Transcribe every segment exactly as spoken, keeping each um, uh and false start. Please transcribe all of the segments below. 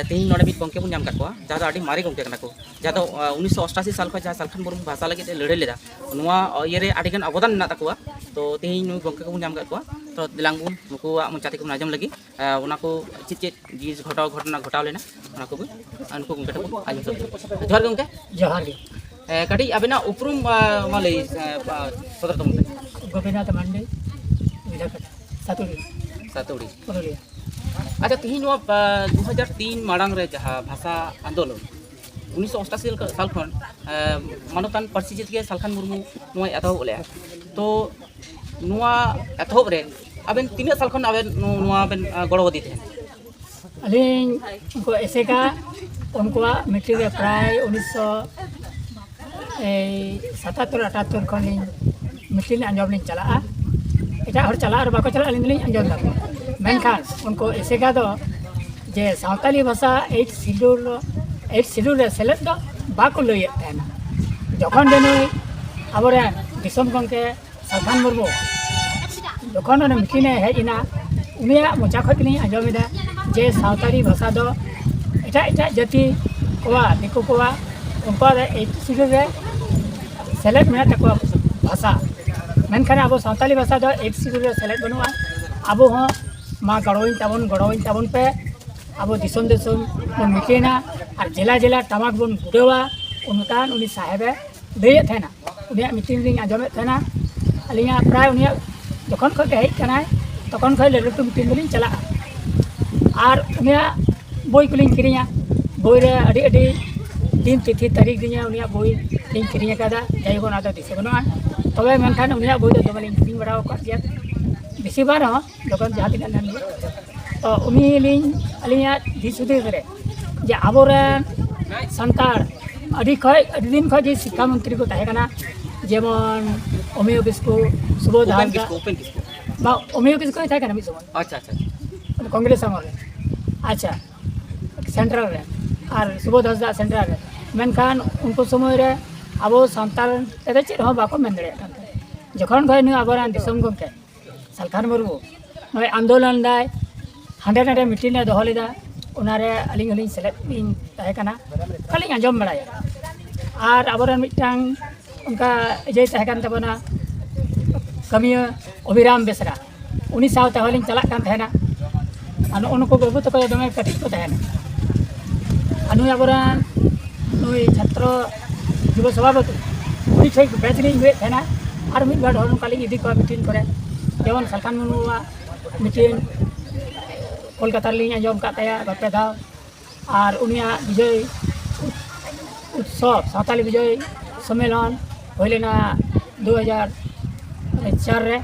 ᱛᱮᱦᱮᱧ ᱱᱚᱰᱮ ᱢᱤᱫ ᱜᱚᱢᱠᱮ ᱵᱚᱱ ᱧᱟᱢ ᱠᱟᱫ ᱠᱚᱣᱟ, ᱡᱟᱦᱟᱸ ᱫᱚ ᱟᱹᱰᱤ ᱢᱟᱨᱮ ᱜᱚᱢᱠᱮ ᱠᱟᱱᱟ ᱠᱚ, ᱡᱟᱦᱟᱸ ᱫᱚ ᱩᱱᱤᱥᱥᱚ ᱚᱥᱴᱟᱥᱤ ᱥᱟᱞ ᱠᱷᱚᱱ ᱡᱟᱦᱟᱸ ᱥᱟᱞᱠᱷᱟᱱ ᱢᱩᱨᱢᱩ ᱵᱷᱟᱥᱟ ᱞᱟᱹᱜᱤᱫ ᱮ ᱞᱟᱹᱲᱦᱟᱹᱭ ᱞᱮᱫᱟ, ᱱᱚᱣᱟ ᱤᱭᱟᱹ ᱨᱮ ᱟᱹᱰᱤ ᱜᱟᱱ ᱚᱵᱚᱫᱟᱱ ᱢᱮᱱᱟᱜ ᱛᱟᱠᱚᱣᱟ᱾ ᱛᱚ ᱛᱮᱦᱮᱧ ᱱᱩᱭ ᱜᱚᱢᱠᱮ ᱠᱚᱵᱚᱱ ᱧᱟᱢ ᱠᱟᱫ ᱠᱚᱣᱟ, ᱛᱚ ᱫᱮᱞᱟᱝ ᱵᱚᱱ ᱱᱩᱠᱩᱣᱟᱜ ᱢᱚᱪᱟ ᱛᱮᱜᱮ ᱵᱚᱱ ᱟᱸᱡᱚᱢ ᱞᱟᱹᱜᱤᱫ, ᱚᱱᱟ ᱠᱚ ᱪᱮᱫ ᱪᱮᱫ ᱡᱤᱱᱤᱥ ᱜᱷᱚᱴᱟᱣ ᱜᱷᱚᱴᱚᱱᱟ ᱜᱷᱚᱴᱟᱣ ᱞᱮᱱᱟ, ᱚᱱᱟ ᱠᱚᱜᱮ ᱩᱱᱠᱩ ᱜᱚᱢᱠᱮ ᱴᱷᱮᱱ ᱵᱚᱱ ᱟᱸᱡᱚᱢ ᱥᱚᱫᱚᱨ᱾ ᱡᱚᱦᱟᱨ ᱜᱮ ᱜᱚᱢᱠᱮ᱾ ᱡᱚᱦᱟᱨ ᱜᱮ᱾ ᱠᱟᱹᱴᱤᱡ ᱟᱵᱮᱱᱟᱜ ᱩᱯᱨᱩᱢ ᱢᱟ ᱞᱟᱹᱭ ᱥᱚᱫᱚᱨ ᱛᱟᱵᱚᱱ ᱯᱮ᱾ ᱜᱳᱯᱤᱱᱟᱛᱷ ᱢᱟᱱᱰᱤ, ᱵᱤᱞᱟᱠᱟᱴᱟ, ᱥᱟᱛᱩᱲᱤ᱾ ᱥᱟᱛᱩᱲᱤ᱾ ᱯᱩᱨᱩᱞᱤᱭᱟᱹ᱾ ᱟᱪᱪᱷᱟ, ᱛᱮᱦᱮᱧ ᱱᱚᱣᱟ ᱫᱩ ᱦᱟᱡᱟᱨ ᱛᱤᱱ ᱢᱟᱲᱟᱝ ᱨᱮ ᱡᱟᱦᱟᱸ ᱵᱷᱟᱥᱟ ᱟᱱᱫᱳᱞᱚᱱ ᱩᱱᱤᱥᱥᱚ ᱚᱥᱴᱟᱥᱤ ᱥᱟᱞ ᱠᱷᱚᱱ ᱢᱟᱱᱚᱛᱟᱱ ᱯᱟᱹᱨᱥᱤ ᱡᱤᱛᱠᱤᱭᱟᱹ ᱥᱟᱞᱠᱷᱟᱱ ᱢᱩᱨᱢᱩ ᱱᱚᱣᱟᱭ ᱮᱛᱚᱦᱚᱵ ᱞᱮᱫᱼᱟ, ᱛᱚ ᱱᱚᱣᱟ ᱮᱛᱚᱦᱚᱵ ᱨᱮ ᱟᱵᱮᱱ ᱛᱤᱱᱟᱹᱜ ᱥᱟᱞ ᱠᱷᱚᱱ ᱟᱵᱮᱱ ᱱᱚᱣᱟ ᱵᱮᱱ ᱜᱚᱲᱚ ᱟᱫᱮ ᱛᱟᱦᱮᱸᱱ? ᱟᱹᱞᱤᱧ ᱩᱱᱠᱩ ᱮᱥᱮᱠᱟ, ᱩᱱᱠᱩᱣᱟᱜ ᱢᱤᱴᱤᱝ ᱨᱮ ᱯᱨᱟᱭ ᱩᱱᱤᱥᱥᱚ ᱮᱭ ᱥᱟᱛᱟᱛᱛᱚᱨ ᱟᱴᱟᱛᱛᱚᱨ ᱠᱷᱚᱱ ᱞᱤᱧ ᱢᱤᱴᱤᱝ ᱟᱸᱡᱚᱢ ᱞᱤᱧ ᱪᱟᱞᱟᱜᱼᱟ᱾ ᱮᱴᱟᱜ ᱦᱚᱲ ᱪᱟᱞᱟᱜ ᱟᱨ ᱵᱟᱠᱚ ᱪᱟᱞᱟᱜ, ᱟᱹᱞᱤᱧ ᱫᱚᱞᱤᱧ ᱟᱸᱡᱚᱢ ᱛᱟᱠᱚᱣᱟ᱾ ᱢᱮᱱᱠᱷᱟᱱ ᱩᱱᱠᱩ ᱮᱥᱮᱠᱟ ᱫᱚ ᱡᱮ ᱥᱟᱶᱛᱟᱞᱤ ᱵᱷᱟᱥᱟ ᱮᱭᱤᱴ ᱥᱤᱰᱩᱞ, ᱮᱭᱤᱴ ᱥᱤᱰᱩᱞ ᱨᱮ ᱥᱮᱞᱮᱫ ᱫᱚ ᱵᱟᱠᱚ ᱞᱟᱹᱭᱮᱫ ᱛᱟᱦᱮᱱᱟ᱾ ᱡᱚᱠᱷᱚᱱ ᱜᱮ ᱱᱩᱭ ᱟᱵᱚᱨᱮᱱ ᱫᱤᱥᱚᱢ ᱜᱚᱢᱠᱮ ᱥᱟᱞᱠᱷᱟᱱ ᱢᱩᱨᱢᱩ ᱡᱚᱠᱷᱚᱱ ᱚᱱᱟ ᱢᱤᱴᱤᱝ ᱮ ᱦᱮᱡ ᱮᱱᱟ, ᱩᱱᱤᱭᱟᱜ ᱢᱚᱪᱟ ᱠᱷᱚᱱ ᱜᱮᱞᱤᱧ ᱟᱸᱡᱚᱢ ᱮᱫᱟ ᱡᱮ ᱥᱟᱶᱛᱟᱞᱤ ᱵᱷᱟᱥᱟ ᱫᱚ ᱮᱴᱟᱜ ᱮᱴᱟᱜ ᱡᱟᱹᱛᱤ ᱠᱚᱣᱟᱜ, ᱫᱤᱠᱩ ᱠᱚᱣᱟᱜ, ᱩᱱᱠᱩᱣᱟᱜ ᱫᱚ ᱮᱭᱤᱴ ᱥᱤᱰᱩᱞ ᱨᱮ ᱥᱮᱞᱮᱫ ᱢᱮᱱᱟᱜ ᱛᱟᱠᱚᱣᱟ ᱵᱷᱟᱥᱟ, ᱢᱮᱱᱠᱷᱟᱱ ᱟᱵᱚ ᱥᱟᱶᱛᱟᱞᱤ ᱵᱷᱟᱥᱟ ᱫᱚ ᱮᱭᱤᱴ ᱥᱤᱰᱩᱞ ᱨᱮ ᱥᱮᱞᱮᱫ ᱵᱟᱹᱱᱩᱜᱼᱟ᱾ ᱟᱵᱚ ᱦᱚᱸ ᱢᱟ ᱜᱚᱲᱚᱣᱟᱹᱧ ᱛᱟᱵᱚᱱ, ᱜᱚᱲᱚᱣᱟᱹᱧ ᱛᱟᱵᱚᱱ ᱯᱮ, ᱟᱵᱚ ᱫᱤᱥᱚᱢ ᱫᱤᱥᱚᱢ ᱵᱚᱱ ᱢᱤᱴᱤᱝᱟ ᱟᱨ ᱡᱮᱞᱟ ᱡᱮᱞᱟ ᱴᱟᱢᱟᱠ ᱵᱚᱱ ᱜᱩᱰᱟᱹᱣᱟ, ᱚᱱᱠᱟᱱ ᱩᱱᱤ ᱥᱟᱦᱮᱵᱮ ᱞᱟᱹᱭᱮᱫ ᱛᱟᱦᱮᱱᱟ᱾ ᱩᱱᱤᱭᱟᱜ ᱢᱤᱴᱤᱝ ᱨᱤᱧ ᱟᱸᱡᱚᱢᱮᱫ ᱛᱟᱦᱮᱱᱟ᱾ ᱟᱹᱞᱤᱧᱟᱜ ᱯᱨᱟᱭ ᱩᱱᱤᱭᱟᱜ ᱡᱚᱠᱷᱚᱱ ᱠᱷᱚᱱ ᱜᱮ ᱦᱮᱡ ᱠᱟᱱᱟᱭ, ᱛᱚᱠᱷᱚᱱ ᱠᱷᱚᱱ ᱞᱟᱹᱴᱩ ᱞᱟᱹᱴᱩ ᱢᱤᱴᱤᱝ ᱫᱚᱞᱤᱧ ᱪᱟᱞᱟᱜᱼᱟ᱾ ᱟᱨ ᱩᱱᱤᱭᱟᱜ ᱵᱳᱭ ᱠᱚᱞᱤᱧ ᱠᱤᱨᱤᱧᱟ᱾ ᱵᱳᱭ ᱨᱮ ᱟᱹᱰᱤ ᱟᱹᱰᱤ ᱫᱤᱱ ᱛᱤᱛᱷᱤ ᱛᱟᱹᱨᱤᱠᱷ ᱫᱤᱱ ᱩᱱᱤᱭᱟᱜ ᱵᱳᱭ ᱞᱤᱧ ᱠᱤᱨᱤᱧ ᱟᱠᱟᱫᱟ᱾ ᱡᱟᱭᱦᱳᱠ, ᱚᱱᱟ ᱫᱚ ᱫᱤᱥᱟᱹ ᱵᱟᱹᱱᱩᱜᱼᱟ᱾ ᱛᱚᱵᱮ ᱢᱮᱱᱠᱷᱟᱱ ᱩᱱᱤᱭᱟᱜ ᱵᱳᱭ ᱫᱚ ᱫᱚᱢᱮ ᱞᱤᱧ ᱠᱤᱨᱤᱧ ᱵᱟᱲᱟ ᱟᱠᱟᱫ ᱜᱮᱭᱟ, ᱵᱮᱥᱤ ᱵᱟᱨ ᱦᱚᱸ, ᱡᱚᱠᱷᱚᱱ ᱡᱟᱦᱟᱸ ᱛᱤᱱᱟᱹᱜ ᱜᱟᱱ ᱜᱮ᱾ ᱛᱚ ᱩᱱᱤ ᱞᱤᱧ, ᱟᱹᱞᱤᱧᱟᱜ ᱫᱤᱥ ᱦᱩᱫᱤᱥ ᱨᱮ ᱡᱮ ᱟᱵᱚᱨᱮᱱ ᱥᱟᱱᱛᱟᱲ ᱟᱹᱰᱤ ᱠᱷᱚᱡ, ᱟᱹᱰᱤ ᱫᱤᱱ ᱠᱷᱚᱡ ᱜᱮ ᱥᱤᱠᱠᱷᱟ ᱢᱚᱱᱛᱨᱤ ᱠᱚ ᱛᱟᱦᱮᱸ ᱠᱟᱱᱟ, ᱡᱮᱢᱚᱱ ᱚᱢᱤᱭᱚ ᱠᱤᱥᱠᱩ, ᱥᱩᱵᱳᱫᱷ ᱩᱯᱮᱱ ᱦᱟᱸᱥᱫᱟ᱾ ᱠᱤᱥᱠᱩ, ᱩᱯᱮᱱ ᱠᱤᱥᱠᱩ᱾ ᱵᱟ, ᱚᱢᱤᱭᱚ ᱠᱤᱥᱠᱩ ᱦᱚᱸᱭ ᱛᱟᱦᱮᱸ ᱠᱟᱱᱟ ᱢᱤᱫ ᱥᱚᱢᱚᱭ᱾ ᱟᱪᱪᱷᱟ, ᱟᱪᱪᱷᱟ, ᱟᱪᱪᱷᱟ᱾ ᱠᱚᱝᱜᱨᱮᱥ ᱟᱢᱚᱞ ᱨᱮ᱾ ᱟᱪᱪᱷᱟ, ᱥᱮᱱᱴᱨᱟᱞ ᱨᱮ᱾ ᱟᱨ ᱥᱩᱵᱳᱫᱷ ᱦᱟᱸᱥᱫᱟ ᱥᱮᱱᱴᱨᱟᱞ ᱨᱮ᱾ ᱢᱮᱱᱠᱷᱟᱱ ᱩᱱᱠᱩ ᱥᱚᱢᱚᱭ ᱨᱮ ᱟᱵᱚ ᱥᱟᱱᱛᱟᱲ ᱛᱮᱫᱚ ᱪᱮᱫ ᱦᱚᱸ ᱵᱟᱠᱚ ᱢᱮᱱ ᱫᱟᱲᱮᱭᱟᱜ ᱠᱟᱱ ᱛᱟᱦᱮᱸᱫ᱾ ᱡᱚᱠᱷᱚᱱ ᱠᱷᱚᱱ ᱱᱩᱭ ᱟᱵᱚᱨᱮᱱ ᱫᱤᱥᱚᱢ ᱜᱚᱢᱠᱮ ᱥᱟᱞᱠᱷᱟᱱ ᱢᱩᱨᱢᱩ ᱱᱚᱜᱼᱚᱭ ᱟᱱᱫᱳᱞᱚᱱ ᱫᱟᱭ, ᱦᱟᱸᱰᱮ ᱱᱟᱰᱮ ᱢᱤᱴᱤᱝ ᱮ ᱫᱚᱦᱚ ᱞᱮᱫᱟ, ᱚᱱᱟᱨᱮ ᱟᱹᱞᱤᱧ ᱦᱚᱸᱞᱤᱧ ᱥᱮᱞᱮᱫ ᱞᱤᱧ ᱛᱟᱦᱮᱸ ᱠᱟᱱᱟ᱾ ᱚᱱᱠᱟᱞᱤᱧ ᱟᱸᱡᱚᱢ ᱵᱟᱲᱟᱭᱟ᱾ ᱟᱨ ᱟᱵᱚᱨᱮᱱ ᱢᱤᱫᱴᱟᱝ ᱚᱱᱠᱟ ᱤᱭᱟᱹᱭ ᱛᱟᱦᱮᱸ ᱠᱟᱱ ᱛᱟᱵᱚᱱᱟ, ᱠᱟᱹᱢᱤᱭᱟᱹ ᱚᱵᱷᱤᱨᱟᱢ ᱵᱮᱥᱨᱟ, ᱩᱱᱤ ᱥᱟᱶᱛᱮ ᱦᱚᱸᱞᱤᱧ ᱪᱟᱞᱟᱜ ᱠᱟᱱ ᱛᱟᱦᱮᱱᱟ᱾ ᱟᱨ ᱱᱩᱜᱼᱩ ᱱᱩᱠᱩ ᱵᱟᱹᱵᱩ ᱛᱟᱠᱚ ᱫᱚᱢᱮ ᱠᱟᱹᱴᱤᱡ ᱠᱚ ᱛᱟᱦᱮᱱᱟ᱾ ᱟᱨ ᱱᱩᱭ ᱟᱵᱚᱨᱮᱱ ᱱᱩᱭ ᱪᱷᱟᱛᱨᱚ ᱡᱩᱵᱚ ᱥᱚᱵᱷᱟᱯᱚᱛᱤ, ᱩᱱᱤ ᱴᱷᱮᱱ ᱵᱮᱪ ᱞᱤᱧ ᱟᱹᱜᱩᱭᱮᱫ ᱛᱟᱦᱮᱱᱟ᱾ ᱟᱨ ᱢᱤᱫ ᱵᱟᱨ ᱦᱚᱲ ᱱᱚᱝᱠᱟ ᱞᱤᱧ ᱤᱫᱤ ᱠᱚᱣᱟ ᱢᱤᱴᱤᱝ ᱠᱚᱨᱮ, ᱡᱮᱢᱚᱱ ᱥᱟᱞᱠᱷᱟᱱ ᱢᱩᱨᱢᱩᱣᱟᱜ ᱢᱤᱴᱤᱝ ᱠᱳᱞᱠᱟᱛᱟ ᱨᱮᱞᱤᱧ ᱟᱸᱡᱚᱢ ᱟᱠᱟᱫ ᱛᱟᱭᱟ ᱵᱟᱨ ᱯᱮ ᱫᱷᱟᱣ᱾ ᱟᱨ ᱩᱱᱤᱭᱟᱜ ᱵᱤᱡᱚᱭ ᱩᱛᱥᱚᱵᱽ, ᱥᱟᱶᱛᱟᱞᱤ ᱵᱤᱡᱚᱭ ᱥᱚᱢᱢᱮᱞᱚᱱ ᱦᱩᱭ ᱞᱮᱱᱟ ᱫᱩ ᱦᱟᱡᱟᱨ ᱪᱟᱨ ᱨᱮ,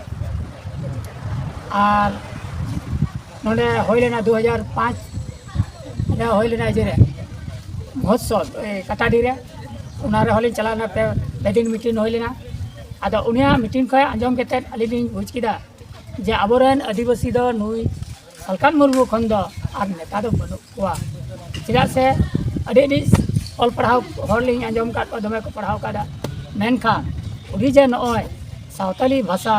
ᱟᱨ ᱱᱚᱰᱮ ᱦᱩᱭ ᱞᱮᱱᱟ ᱫᱩ ᱦᱟᱡᱟᱨ ᱯᱟᱸᱪ ᱨᱮ, ᱦᱩᱭ ᱞᱮᱱᱟ ᱤᱭᱟᱹ ᱨᱮ, ᱢᱚᱦᱳᱛᱥᱚᱵᱽ, ᱮ, ᱠᱟᱴᱟᱰᱤ ᱨᱮ, ᱚᱱᱟ ᱨᱮᱦᱚᱸ ᱞᱤᱧ ᱪᱟᱞᱟᱣ ᱞᱮᱱᱟ, ᱯᱮ, ᱯᱮ ᱫᱤᱱ ᱢᱤᱴᱤᱝ ᱦᱩᱭ ᱞᱮᱱᱟ᱾ ᱟᱫᱚ ᱩᱱᱤᱭᱟᱜ ᱢᱤᱴᱤᱝ ᱠᱷᱚᱱ ᱟᱸᱡᱚᱢ ᱠᱟᱛᱮᱫ ᱟᱹᱞᱤᱧ ᱞᱤᱧ ᱵᱩᱡᱽ ᱠᱮᱫᱟ ᱡᱮ ᱟᱵᱚᱨᱮᱱ ᱟᱹᱫᱤᱵᱟᱹᱥᱤ ᱫᱚ ᱱᱩᱭ ᱥᱟᱞᱠᱷᱟᱱ ᱢᱩᱨᱢᱩ ᱠᱷᱚᱱ ᱫᱚ ᱟᱨ ᱱᱮᱛᱟ ᱫᱚ ᱵᱟᱹᱱᱩᱜ ᱠᱚᱣᱟ᱾ ᱪᱮᱫᱟᱜ ᱥᱮ ᱟᱹᱰᱤ ᱟᱹᱰᱤ ᱚᱞ ᱯᱟᱲᱦᱟᱣ ᱦᱚᱲ ᱞᱤᱧ ᱟᱸᱡᱚᱢ ᱟᱠᱟᱫ ᱠᱚᱣᱟ, ᱫᱚᱢᱮ ᱠᱚ ᱯᱟᱲᱦᱟᱣ ᱟᱠᱟᱫᱟ, ᱢᱮᱱᱠᱷᱟᱱ ᱩᱱᱤ ᱡᱮ ᱱᱚᱜᱼᱚᱭ ᱥᱟᱶᱛᱟᱞᱤ ᱵᱷᱟᱥᱟ,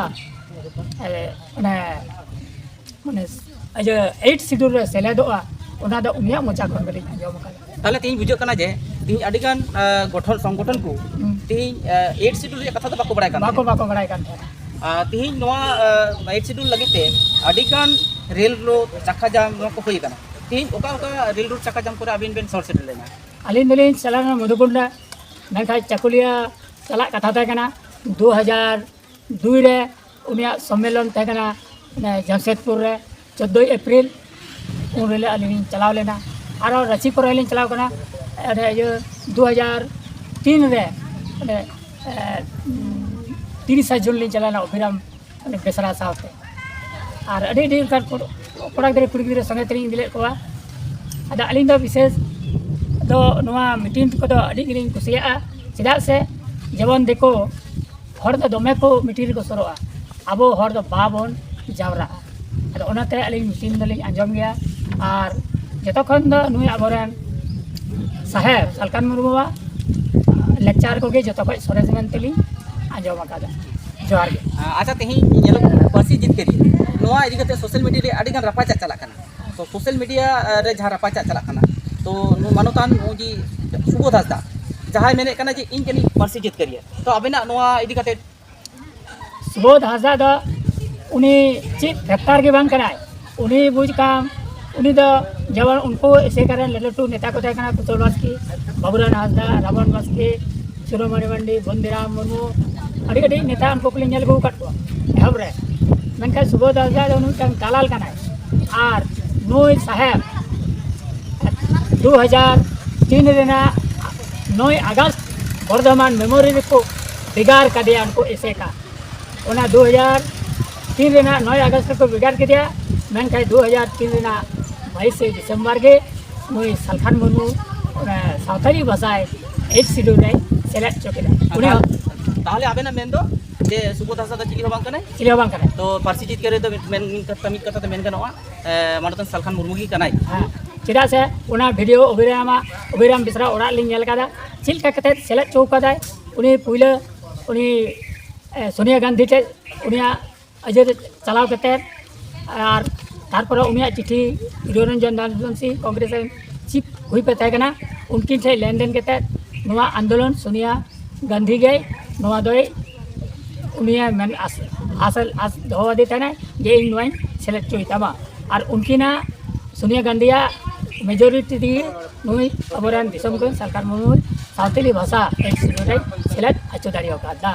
ᱮ, ᱚᱱᱮ, ᱢᱟᱱᱮ, ᱤᱭᱟᱹ, ᱮᱭᱤᱴ ᱥᱤᱰᱩᱞ ᱨᱮ ᱥᱮᱞᱮᱫᱚᱜᱼᱟ, ᱚᱱᱟ ᱫᱚ ᱩᱱᱤᱭᱟᱜ ᱢᱚᱪᱟ ᱠᱷᱚᱱ ᱜᱮᱞᱤᱧ ᱟᱸᱡᱚᱢ ᱟᱠᱟᱫᱟ᱾ ᱛᱟᱦᱚᱞᱮ ᱛᱮᱦᱮᱧ ᱵᱩᱡᱷᱟᱹᱜ ᱠᱟᱱᱟ ᱡᱮ ᱛᱮᱦᱮᱧ ᱟᱹᱰᱤᱜᱟᱱ, ᱟ, ᱜᱚᱴᱷᱚᱱ ᱥᱚᱝᱜᱚᱴᱷᱚᱱ ᱠᱚ ᱦᱩᱸ᱾ ᱛᱮᱦᱮᱧ, ᱟ, ᱮᱭᱤᱴ ᱥᱤᱰᱩᱞ ᱨᱮᱭᱟᱜ ᱠᱟᱛᱷᱟ ᱫᱚ ᱵᱟᱠᱚ ᱵᱟᱲᱟᱭ ᱠᱟᱱ ᱵᱟᱠᱚ ᱛᱟᱦᱮᱸᱫ᱾ ᱵᱟᱠᱚ ᱵᱟᱲᱟᱭ ᱠᱟᱱ ᱛᱟᱦᱮᱸᱫ᱾ ᱟ, ᱛᱮᱦᱮᱧ ᱱᱚᱣᱟ, ᱟ, ᱮᱭᱤᱴ ᱥᱤᱰᱩᱞ ᱞᱟᱹᱜᱤᱫ ᱛᱮ ᱟᱹᱰᱤᱜᱟᱱ ᱨᱮᱞ ᱨᱳᱰ, ᱪᱟᱠᱟ ᱡᱟᱢ, ᱱᱚᱣᱟ ᱠᱚ ᱦᱩᱭ ᱟᱠᱟᱱᱟ᱾ ᱛᱮᱦᱮᱧ ᱚᱠᱟ ᱚᱠᱟ ᱨᱮᱞ ᱨᱳᱰ, ᱪᱟᱠᱟ ᱡᱟᱢ ᱠᱚᱨᱮ ᱟᱹᱵᱤᱱ ᱵᱮᱱ ᱥᱚᱦᱚᱨ ᱥᱮᱴᱮᱨ ᱞᱮᱱᱟ? ᱟᱹᱞᱤᱧ ᱫᱚᱞᱤᱧ ᱪᱟᱞᱟᱣ ᱞᱮᱱᱟ ᱢᱚᱫᱷᱩᱠᱩᱱᱰᱟ, ᱢᱮᱱᱠᱷᱟᱱ ᱪᱟᱹᱠᱩᱞᱤᱭᱟᱹ ᱪᱟᱞᱟᱜ ᱠᱟᱛᱷᱟ ᱛᱟᱦᱮᱸ ᱠᱟᱱᱟ ᱫᱩ ᱦᱟᱡᱟᱨ ᱫᱩᱭ ᱨᱮ, ᱩᱱᱤᱭᱟᱜ ᱥᱚᱢᱢᱮᱞᱚᱱ ᱛᱟᱦᱮᱸ ᱠᱟᱱᱟ, ᱢᱟᱱᱮ, ᱡᱟᱢᱥᱮᱫᱽᱯᱩᱨ ᱨᱮ, ᱪᱳᱫᱽᱫᱳᱭ ᱮᱯᱨᱤᱞ, ᱩᱱ ᱨᱮᱞᱮ ᱟᱹᱞᱤᱧ ᱞᱤᱧ ᱪᱟᱞᱟᱣ ᱞᱮᱱᱟ᱾ ᱟᱨᱚ ᱨᱟᱺᱪᱤ ᱠᱚᱨᱮ ᱞᱤᱧ ᱪᱟᱞᱟᱣ ᱠᱟᱱᱟ, ᱚᱸᱰᱮ ᱤᱭᱟᱹ ᱫᱩ ᱦᱟᱡᱟᱨ ᱛᱤᱱ ᱨᱮ, ᱚᱸᱰᱮ, ᱮ, ᱛᱤᱨᱤᱥᱟ ᱡᱩᱱ ᱞᱤᱧ ᱪᱟᱞᱟᱣ ᱞᱮᱱᱟ ᱚᱵᱷᱤᱨᱟᱢ, ᱢᱟᱱᱮ, ᱵᱮᱥᱨᱟ ᱥᱟᱶᱛᱮ᱾ ᱟᱨ ᱟᱹᱰᱤ ᱟᱹᱰᱤ ᱚᱱᱠᱟᱱ ᱠᱚ-, ᱠᱚᱲᱟ ᱜᱤᱫᱽᱨᱟᱹ ᱠᱩᱲᱤ ᱜᱤᱫᱽᱨᱟᱹ ᱥᱚᱸᱜᱮ ᱛᱮᱞᱤᱧ ᱤᱫᱤ ᱞᱮᱫ ᱠᱚᱣᱟ᱾ ᱟᱫᱚ ᱟᱹᱞᱤᱧ ᱫᱚ ᱵᱤᱥᱮᱥ ᱫᱚ ᱱᱚᱣᱟ ᱢᱤᱴᱤᱝ ᱠᱚᱫᱚ ᱟᱹᱰᱤ ᱜᱮᱞᱤᱧ ᱠᱩᱥᱤᱭᱟᱜᱼᱟ, ᱪᱮᱫᱟᱜ ᱥᱮ ᱡᱮᱢᱚᱱ ᱫᱤᱠᱩ ᱦᱚᱲ ᱫᱚ ᱫᱚᱢᱮ ᱠᱚ ᱢᱤᱴᱤᱝ ᱨᱮᱠᱚ ᱥᱩᱨᱩᱜᱼᱟ, ᱟᱵᱚ ᱦᱚᱲ ᱫᱚ ᱵᱟᱵᱚᱱ ᱡᱟᱣᱨᱟᱜᱼᱟ᱾ ᱟᱫᱚ ᱚᱱᱟᱛᱮ ᱟᱹᱞᱤᱧ ᱢᱤᱴᱤᱝ ᱫᱚᱞᱤᱧ ᱟᱸᱡᱚᱢ ᱜᱮᱭᱟ᱾ ᱟᱨ ᱡᱚᱛᱚ ᱠᱷᱚᱱ ᱫᱚ ᱱᱩᱭ ᱟᱵᱚᱨᱮᱱ ᱥᱟᱦᱮᱵᱽ ᱥᱟᱞᱠᱷᱟᱱ ᱢᱩᱨᱢᱩᱣᱟᱜ ᱞᱮᱠᱪᱟᱨ ᱠᱚᱜᱮ ᱡᱚᱛᱚ ᱠᱷᱚᱱ ᱥᱚᱨᱮᱥ ᱢᱮᱱᱛᱮᱞᱤᱧ ᱟᱸᱡᱚᱢ ᱟᱠᱟᱫᱟ᱾ ᱡᱚᱦᱟᱨ ᱜᱮ᱾ ᱟᱪᱪᱷᱟ, ᱛᱮᱦᱮᱧ ᱧᱮᱞᱚᱜ ᱠᱟᱱᱟ ᱯᱟᱹᱨᱥᱤ ᱡᱤᱛᱠᱟᱹᱨᱤᱭᱟᱹ, ᱱᱚᱣᱟ ᱤᱫᱤ ᱠᱟᱛᱮ ᱥᱳᱥᱟᱞ ᱢᱤᱰᱤᱭᱟ ᱨᱮ ᱟᱹᱰᱤᱜᱟᱱ ᱨᱟᱯᱟᱪᱟᱜ ᱪᱟᱞᱟᱜ ᱠᱟᱱᱟ᱾ ᱛᱚ ᱥᱳᱥᱟᱞ ᱢᱤᱰᱤᱭᱟ ᱨᱮ ᱡᱟᱦᱟᱸ ᱨᱟᱯᱟᱪᱟᱜ ᱪᱟᱞᱟᱜ ᱠᱟᱱᱟ, ᱛᱚ ᱱᱩᱭ ᱢᱟᱱᱚᱛᱟᱱ ᱱᱩᱭ ᱡᱮ ᱥᱩᱵᱳᱫᱷ ᱦᱟᱸᱥᱫᱟ ᱡᱟᱦᱟᱸᱭ ᱢᱮᱱᱮᱫ ᱠᱟᱱᱟ ᱡᱮ ᱤᱧ ᱠᱟᱹᱱᱟᱹᱧ ᱯᱟᱹᱨᱥᱤ ᱡᱤᱛᱠᱟᱹᱨᱤᱭᱟᱹ, ᱛᱚ ᱟᱵᱮᱱᱟᱜ ᱱᱚᱣᱟ ᱤᱫᱤ ᱠᱟᱛᱮ? ᱥᱩᱵᱳᱫᱷ ᱦᱟᱸᱥᱫᱟ ᱫᱚ ᱩᱱᱤ ᱪᱮᱫ ᱯᱷᱮᱠᱴᱟᱨ ᱜᱮ ᱵᱟᱝ ᱠᱟᱱᱟᱭ᱾ ᱩᱱᱤ ᱵᱩᱡᱽ ᱠᱟᱢ, ᱩᱱᱤ ᱫᱚ ᱡᱮᱢᱚᱱ ᱩᱱᱠᱩ ᱮᱥᱮᱠᱟ ᱨᱮᱱ ᱞᱟᱹᱴᱩ ᱞᱟᱹᱴᱩ ᱱᱮᱛᱟ ᱠᱚ ᱛᱟᱦᱮᱸ ᱠᱟᱱᱟ, ᱠᱩᱥᱚᱞ ᱵᱟᱥᱠᱮ, ᱵᱟᱵᱩᱞᱟᱞ ᱦᱟᱸᱥᱫᱟ, ᱨᱟᱵᱚᱱ ᱵᱟᱥᱠᱮ, ᱥᱩᱨᱚᱢᱚᱱᱤ ᱢᱟᱱᱰᱤ, ᱵᱚᱱᱫᱤᱨᱟᱢ ᱢᱩᱨᱢᱩ, ᱟᱹᱰᱤ ᱟᱹᱰᱤ ᱱᱮᱛᱟ ᱩᱱᱠᱩ ᱠᱚᱞᱤᱧ ᱧᱮᱞ ᱟᱹᱜᱩ ᱟᱠᱟᱫ ᱠᱚᱣᱟ ᱮᱦᱚᱵ ᱨᱮ᱾ ᱢᱮᱱᱠᱷᱟᱱ ᱥᱩᱵᱳᱫᱷ ᱦᱟᱸᱥᱫᱟ ᱫᱚ ᱩᱱᱤ ᱢᱤᱫᱴᱟᱝ ᱫᱟᱞᱟᱞ ᱠᱟᱱᱟᱭ᱾ ᱟᱨ ᱱᱩᱭ ᱥᱟᱦᱮᱵᱽ ᱫᱩ ᱦᱟᱡᱟᱨ ᱛᱤᱱ ᱨᱮᱱᱟᱜ ᱱᱚᱭ ᱟᱜᱚᱥᱴ ᱵᱚᱨᱫᱷᱚᱢᱟᱱ ᱢᱮᱢᱳᱨᱤᱭᱟᱞ ᱨᱮᱠᱚ ᱵᱷᱮᱜᱟᱨ ᱠᱟᱫᱮᱭᱟ ᱩᱱᱠᱩ ᱮᱥᱮᱠᱟ᱾ ᱚᱱᱟ ᱫᱩ ᱦᱟᱡᱟᱨ ᱛᱤᱱ ᱨᱮᱱᱟᱜ ᱱᱚᱭ ᱟᱜᱚᱥᱴ ᱨᱮᱠᱚ ᱵᱷᱮᱜᱟᱨ ᱠᱮᱫᱮᱭᱟ᱾ ᱢᱮᱱᱠᱷᱟᱱ ᱫᱩ ᱦᱟᱡᱟᱨ ᱛᱤᱱ ᱨᱮᱱᱟᱜ ᱵᱟᱭᱤᱥᱮ ᱰᱤᱥᱮᱢᱵᱚᱨ ᱜᱮ ᱱᱩᱭ ᱥᱟᱞᱠᱷᱟᱱ ᱢᱩᱨᱢᱩ ᱚᱱᱟ ᱥᱟᱶᱛᱟᱞᱤ ᱵᱷᱟᱥᱟᱭ ᱮᱭᱤᱴ ᱥᱤᱰᱩᱞ ᱨᱮᱭ ᱥᱮᱞᱮᱫ ᱦᱚᱪᱚ ᱠᱮᱫᱟ᱾ ᱩᱱᱤ ᱦᱚᱸ ᱛᱟᱦᱚᱞᱮ ᱟᱵᱮᱱᱟᱜ ᱢᱮᱱ ᱫᱚ ᱡᱮ ᱥᱩᱵᱳᱫᱷ ᱦᱟᱸᱥᱫᱟ ᱫᱚ ᱪᱤᱞᱤ ᱦᱚᱸ ᱵᱟᱝ ᱠᱟᱱᱟᱭ? ᱪᱤᱞᱤ ᱦᱚᱸ ᱵᱟᱝ ᱠᱟᱱᱟᱭ᱾ ᱛᱚ ᱯᱟᱹᱨᱥᱤ ᱡᱤᱛᱠᱟᱹᱨᱤᱭᱟᱹ ᱫᱚ ᱢᱤᱫ, ᱢᱮᱱ, ᱢᱤᱫ ᱠᱟᱛᱷᱟ, ᱢᱤᱫ ᱠᱟᱛᱷᱟ ᱛᱮ ᱢᱮᱱ ᱜᱟᱱᱚᱜᱼᱟ, ᱮ, ᱢᱟᱱᱚᱛᱟᱱ ᱥᱟᱞᱠᱷᱟᱱ ᱢᱩᱨᱢᱩ ᱜᱮ ᱠᱟᱱᱟᱭ᱾ ᱦᱮᱸ, ᱪᱮᱫᱟᱜ ᱥᱮ ᱚᱱᱟ ᱵᱷᱤᱰᱤᱭᱳ ᱚᱵᱷᱤᱨᱟᱢᱟᱜ, ᱚᱵᱷᱤᱨᱟᱢ ᱵᱮᱥᱨᱟ ᱚᱲᱟᱜ ᱞᱤᱧ ᱧᱮᱞ ᱠᱟᱫᱟ, ᱪᱮᱫ ᱞᱮᱠᱟ ᱠᱟᱛᱮ ᱥᱮᱞᱮᱫ ᱦᱚᱪᱚ ᱠᱟᱫᱟᱭ᱾ ᱩᱱᱤ ᱯᱩᱭᱞᱟᱹ ᱩᱱᱤ, ᱮ, ᱥᱳᱱᱤᱭᱟ ᱜᱟᱱᱫᱷᱤ ᱴᱷᱮᱡ ᱩᱱᱤᱭᱟᱜ ᱟᱹᱭᱫᱟᱹᱨ ᱪᱟᱞᱟᱣ ᱠᱟᱛᱮ, ᱟᱨ ᱛᱟᱨᱯᱚᱨᱮ ᱩᱱᱤᱭᱟᱜ ᱪᱤᱴᱷᱤ ᱨᱚᱱᱡᱚᱱ ᱫᱟᱥ ᱵᱚᱝᱥᱤ ᱠᱚᱝᱜᱨᱮᱥ ᱨᱮᱱ ᱪᱤᱯ ᱦᱩᱭ ᱯᱮ ᱛᱟᱦᱮᱸ ᱠᱟᱱᱟ, ᱩᱱᱠᱤᱱ ᱴᱷᱮᱡ ᱞᱮᱱᱫᱮᱱ ᱠᱟᱛᱮ ᱱᱚᱣᱟ ᱟᱱᱫᱳᱞᱚᱱ ᱥᱳᱱᱤᱭᱟ ᱜᱟᱱᱫᱷᱤ ᱜᱮ ᱱᱚᱣᱟ ᱫᱚᱭ ᱩᱱᱤᱭᱟᱜ ᱢᱮᱱ ᱟᱥ, ᱟᱥ, ᱟᱥ ᱫᱚᱦᱚ ᱟᱫᱮ ᱛᱟᱦᱮᱱᱟᱭ ᱡᱮ ᱤᱧ ᱱᱚᱣᱟᱧ ᱥᱮᱞᱮᱫ ᱦᱚᱪᱚᱭ ᱛᱟᱢᱟ᱾ ᱟᱨ ᱩᱱᱠᱤᱱᱟᱜ ᱥᱳᱱᱤᱭᱟ ᱜᱟᱱᱫᱷᱤᱭᱟᱜ ᱢᱮᱡᱚᱨᱤᱴᱤ ᱛᱮᱜᱮ ᱱᱩᱭ ᱟᱵᱚᱨᱮᱱ ᱫᱤᱥᱚᱢ ᱜᱚᱢᱠᱮ ᱥᱟᱞᱠᱷᱟᱱ ᱢᱩᱨᱢᱩ ᱥᱟᱶᱛᱟᱞᱤ ᱵᱷᱟᱥᱟ ᱮᱠ ᱥᱤᱰᱩᱞ ᱨᱮᱭ ᱥᱮᱞᱮᱫ ᱦᱚᱪᱚ ᱫᱟᱲᱮ ᱟᱠᱟᱫᱟ᱾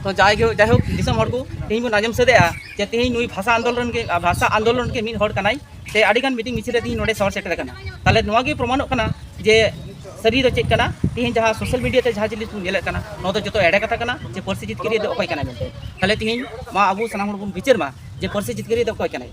ᱛᱚ ᱡᱟᱭᱦᱳᱠ, ᱡᱟᱭᱦᱳᱠ, ᱫᱤᱥᱚᱢ ᱦᱚᱲ ᱠᱚ, ᱛᱮᱦᱮᱧ ᱵᱚᱱ ᱟᱸᱡᱚᱢ ᱥᱟᱹᱛᱮᱜᱼᱟ ᱡᱮ ᱛᱮᱦᱮᱧ ᱱᱩᱭ ᱵᱷᱟᱥᱟ ᱟᱱᱫᱳᱞᱚᱱ ᱨᱮᱱ ᱜᱮ, ᱵᱷᱟᱥᱟ ᱟᱱᱫᱳᱞᱚᱱ ᱨᱮᱱ ᱜᱮ ᱢᱤᱫ ᱦᱚᱲ ᱠᱟᱱᱟᱭ᱾ ᱛᱮ ᱟᱹᱰᱤᱜᱟᱱ ᱢᱤᱴᱤᱝ ᱢᱤᱪᱷᱤᱞ ᱨᱮ ᱛᱮᱦᱮᱧ ᱱᱚᱰᱮ ᱥᱚᱦᱚᱨ ᱥᱮᱴᱮᱨ ᱟᱠᱟᱱᱟ᱾ ᱛᱟᱦᱚᱞᱮ ᱱᱚᱣᱟ ᱜᱮ ᱯᱨᱚᱢᱟᱱᱚᱜ ᱠᱟᱱᱟ ᱡᱮ ᱥᱟᱹᱨᱤ ᱫᱚ ᱪᱮᱫ ᱠᱟᱱᱟ᱾ ᱛᱮᱦᱮᱧ ᱡᱟᱦᱟᱸ ᱥᱳᱥᱟᱞ ᱢᱤᱰᱤᱭᱟ ᱛᱮ ᱡᱟᱦᱟᱸ ᱡᱤᱱᱤᱥ ᱵᱚᱱ ᱧᱮᱞᱮᱫ ᱠᱟᱱᱟ, ᱱᱚᱣᱟ ᱫᱚ ᱡᱚᱛᱚ ᱮᱲᱮ ᱠᱟᱛᱷᱟ ᱠᱟᱱᱟ ᱡᱮ ᱯᱟᱹᱨᱥᱤ ᱡᱤᱛᱠᱟᱹᱨᱤᱭᱟᱹ ᱫᱚ ᱚᱠᱚᱭ ᱠᱟᱱᱟᱭ ᱢᱮᱱᱛᱮ᱾ ᱛᱟᱦᱚᱞᱮ ᱛᱮᱦᱮᱧ ᱢᱟ ᱟᱵᱚ ᱥᱟᱱᱟᱢ ᱦᱚᱲ ᱵᱚᱱ ᱵᱤᱪᱟᱹᱨ ᱢᱟ ᱡᱮ ᱯᱟᱹᱨᱥᱤ ᱡᱤᱛᱠᱟᱹᱨᱤᱭᱟᱹ ᱫᱚ ᱚᱠᱚᱭ ᱠᱟᱱᱟᱭ᱾